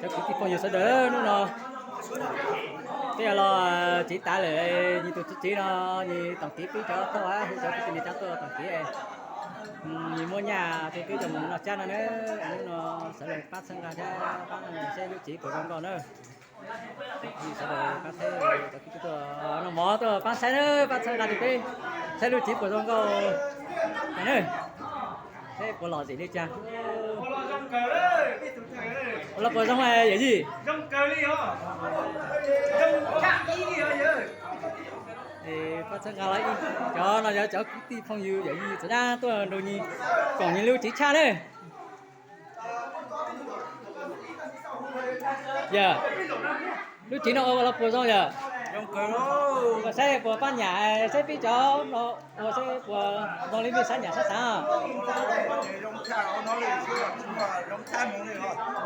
Cov kwv tij phooj ywg sawv daws, hnub no peb los tsev tas lawm, nws tus txiv tsev no nws toom kev peb cov thauj, hu cov kwv tij neej tsa tuaj toom kev. Nws muab nyaj rau peb cov mus noj tsab no na. Hnub no sawv daws pab txhawb nqa thiab pab saib lub tsev puas zoo nkauj na. Sawv daws pab saib, cov kwv tij tuaj noj mov tuaj pab saib na, pab txhawb nqa rau peb saib lub tsev puas zoo nkauj na. Saib puas lom zem li cas. Ua los puas zoo yawm yij? Pab txhawb nqa los ib, cov no yog cov kwv tij phooj ywg yawm yij txav dab tuaj nrog nws koom nws lub tsev tshaj na. Yog, lub tsev no ua los puas zoo yog? Puas saib puas pab nyam saib peb cov no ua saib puas zoo li mej sab nyam sab xav?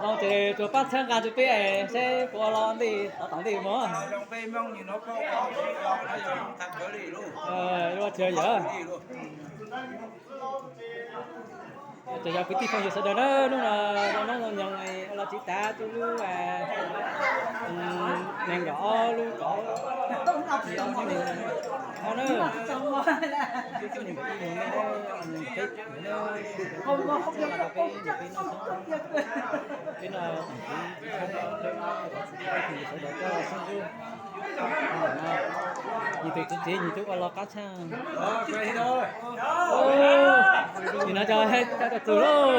Zoo ces tsuas pab txhawb nqa rau peb saib puas los ntej tod tom ntej mus. Ua tsaug yawm. Cov yog kwv tij phooj ywg sawv daws na, hnub no zoo noob zoo nyoog los tsev tas tuaj lub nees nkaum ob lub kaum ob na, lub cuaj nees nkaum ib mus ne, peb mus ne, peb noj, peb noj tom kev, peb sawv daws tuaj sib ntxub. Nws tus txiv tsev nws twb ua los qab tshaj. Nim no cov, cov tus lauj.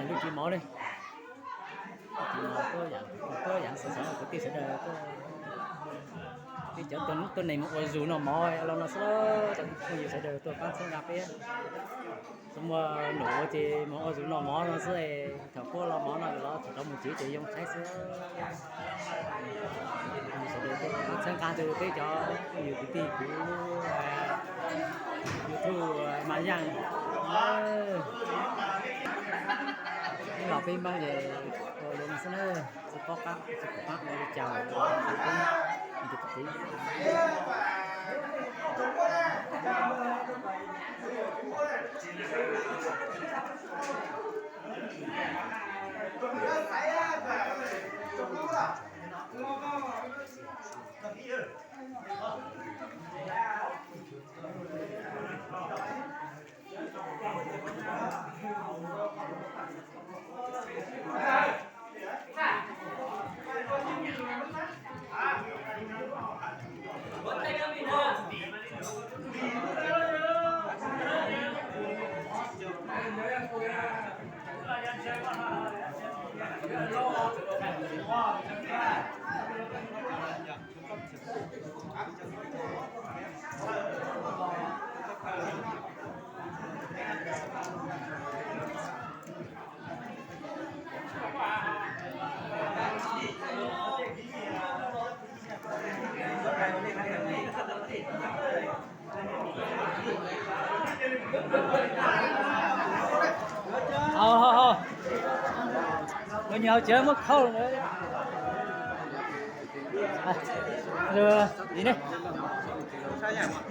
Lub tsev mov li, tuaj yam xwm xeev kwv tij sawv daws, peb cov tuaj neeg mus ua zug noj mov los no xwb, cov phooj ywg sawv daws tuaj pab txhawb nqa peb. Txawm muaj num ua ces mus ua zug noj mov no xwb, thaum puab los mov no los thaum rov mus tsev ces yoo tshaib xwb. Sawv daws tuaj pab txhawb nqa rau peb cov phooj ywg kwv tij kuv YouTube Mas Yaaj. Peb los peb Hmoob ces ua li no xwb na, tsis paub qab tsis pom qab ua li cas, peb tus txiv. Hau, hau, hau. Ua nyi hau tsev muab khauj. Nim no, nyob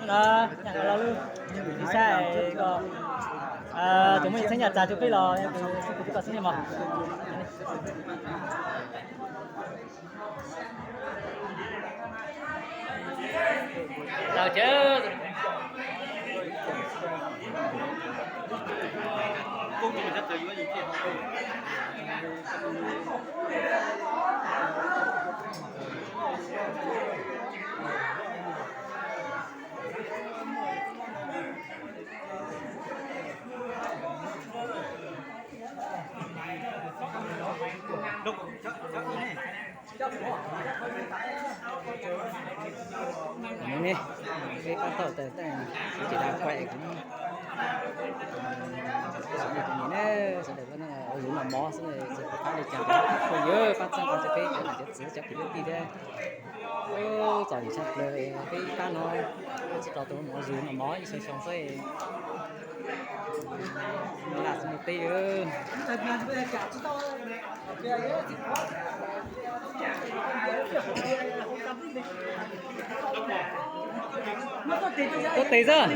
no, nyob no los lub, ib sab ko, tus muaj ib txheeb nyaj txag rau peb los, tus xib pus twb kom xwb ne mog. Tawm cawv. Ne, peb pab tau tas kuv tsis tas kuaj kuv, sawv daws ua yus noj mov xwb, pab li cas pab txhawb nqa rau peb cov niam cov txiv cov kwv cov tij thiab. Txom nyem tshaj plaws peb ib pab no, tsis tau tus mov yus noj mov ib xyoo xyoo xwb. Laj xwb mus teb. Tuaj tes xwb,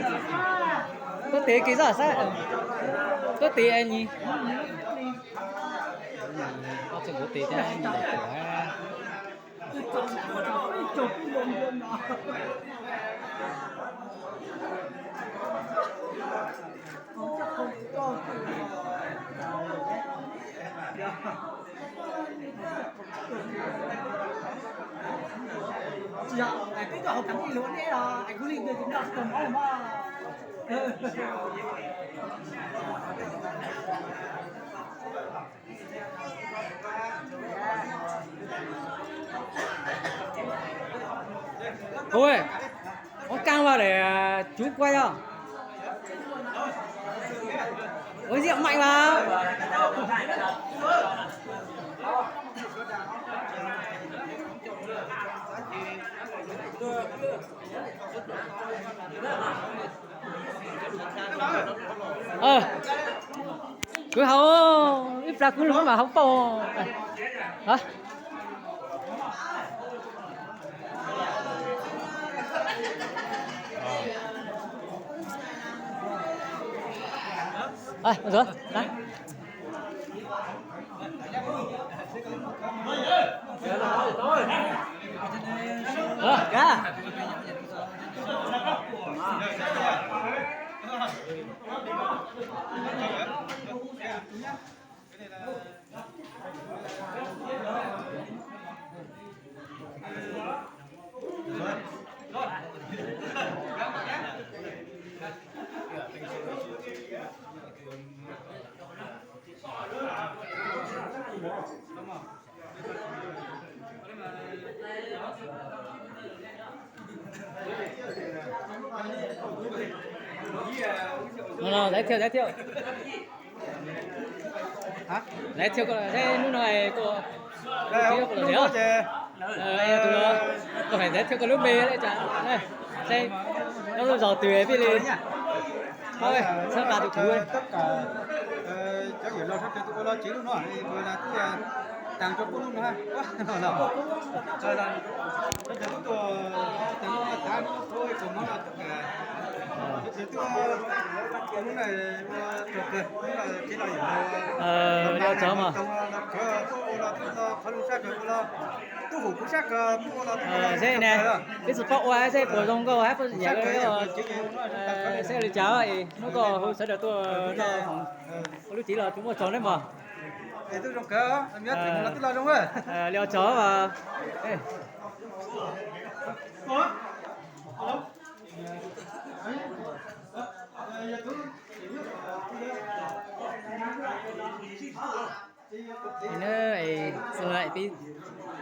tuaj tes kis xwb xab, tuaj tes nyis, tuaj tes thiab. Ui, ua kaaj vas lawm, tsub kuaj yog. Ua ziaj maim vas. Kwv haus ib plag kwv lug mas haus pauj. No, no, giới thiệu, giới thiệu. Hả? Giới thiệu coi, thế hnub no koj, koj giới thiệu koj lub npe, koj lub zos twg, peb li txhawb nqa tus kuv. Cov yawm laus sawv daws tus ua lub tsev lub no, tus na twb tag rau pub lub no, sawv daws tuaj, Ua tsaug mas. Seb ne, peb tsis paub ua seb puas zoo nkauj hab puas nyiam, seb li cas es hnub koj hu sawv daws tuaj noj ua lub tsev los tsuas muaj tsaug nawb mog. Li ua tsaug mas.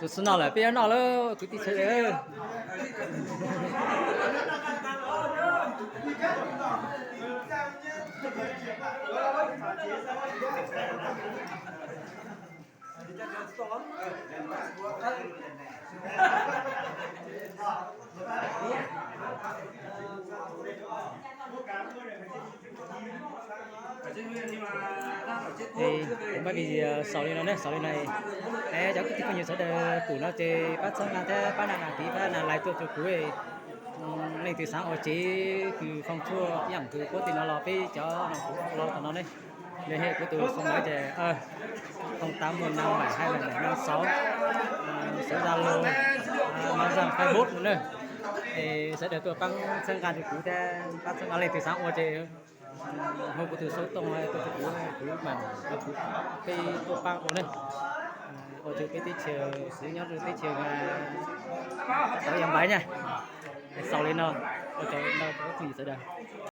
Tus xub no lawm peb yuav noj lawm kwv tij sawv daws. Kuv muab video xaus li no ne, xaus li no. Cov kwv tij phooj ywg sawv daws pum no ces pab txhawb nqa thiab pab nias like tuaj rau kuv. Leej twg xav ua tsev kws foob tshuaj ib yam kws puab tim no los peb cov no kuv ua los tom no ne. Liên hệ kuv tus số máy ces không tám một năm bảy hai bảy bảy năm sáu, số Zalo, Zalo Facebook no na. Sawv daws tuaj pab txhawb nqa rau kuv thiab, pab txhawb nqa leej twg xav ua ces hu kuv tus xov tooj tuaj rau kuv, kuv mam rau kuv, peb tuaj pab ua ne. Ua rau peb teb chaws xwb, nyob rau teb chaws tau yam npaiv na. Xaus li no, ua tsaug ntau rau phooj ywg sawv daws.